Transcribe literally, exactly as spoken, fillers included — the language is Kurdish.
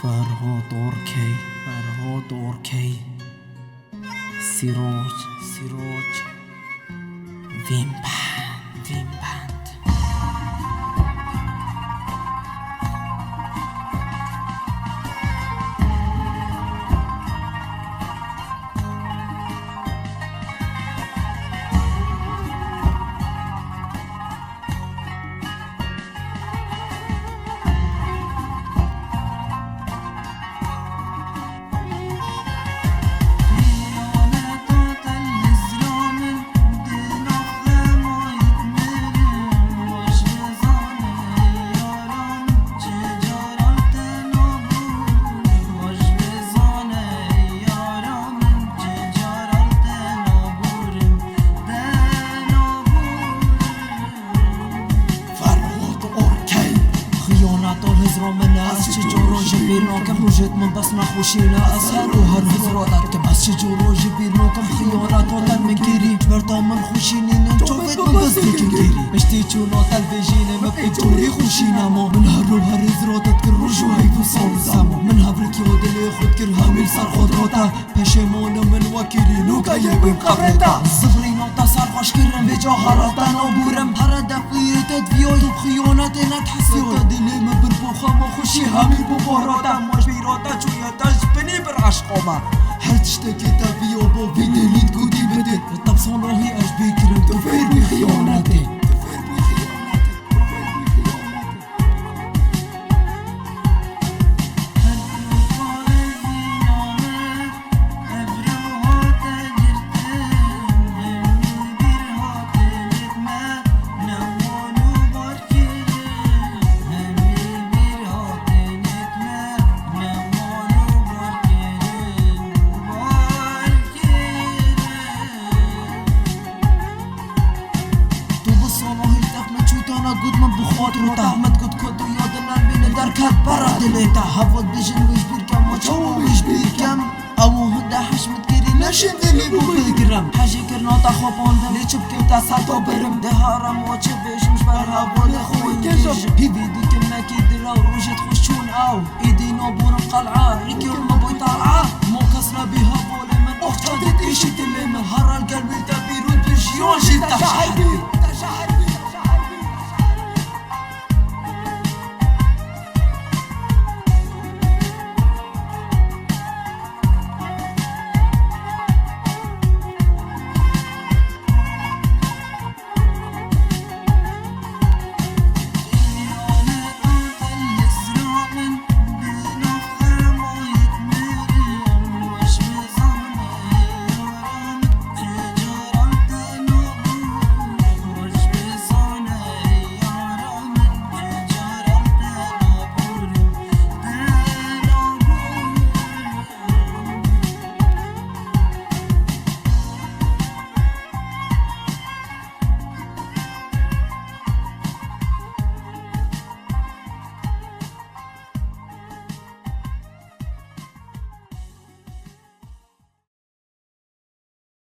Ferhad Orkey, Ferhad Orkey. Sîroc, Sîroc. Vînbend, Vînbend. Ferhad Orkey. Xiyoneta hizra min e, ez çi cara ji bîr nakim. Rojêt min bes nexweşî ne, ez her û her hizra derdim. Ez çi cara ji bîr nakim, xiyoneta te min kirî. Ji ber te min xweşî nînin, çavêt min bes dikin kirî. Piştî çûna te li vê jînê min pê carî xweşî nema. Min her û her hizra te dikir roj û heyv û sal û zema. Min hevrikî û dilê xwe dikir hemî li ser xwe dira te. Peşêman im min wekî rînoka yê wê qebrê de. Zivrîna te ser xweş kirin, vêca herata nabûrim. Here defiyê te diviyoy, tu bi xiyonetê nedihesiyoy. Te dilê min bir bo xem û xweşî hemî bo borata. Ma ji bîra te çûye, te ji binî bir eşqa me. Her tiştekê te viyo bo vî dilî digotî bidê. Te bi sonahî ez bêkirim, tu fêr bû xiyonetê. Tu fêr bû xiyonetê. Tu bi salahî def min çûtana got min bi xwe rota. Min got ku tu ya dinermî li derket bera dilê te. Hevat bijin wê ji bîr kem, ma çawa wê ji bîr kem? Ew hinde heş min kirî neşên dilê bû bilgirim. Hejê kirina te xwepandin, lê çi bikim te ser to birim. Dê haram wa çi bêjim ji ber hevalê xwe wê gêjim. Hîvî dikim nekî dira rojê xweş çûn ew. Êdî naborim qel'a, rikir me boy tal'a. Mo kes nebî hevalê min, oh çendê têşî dilê min. Heral gel wî te bîr û tu jiyan jî te şehîd.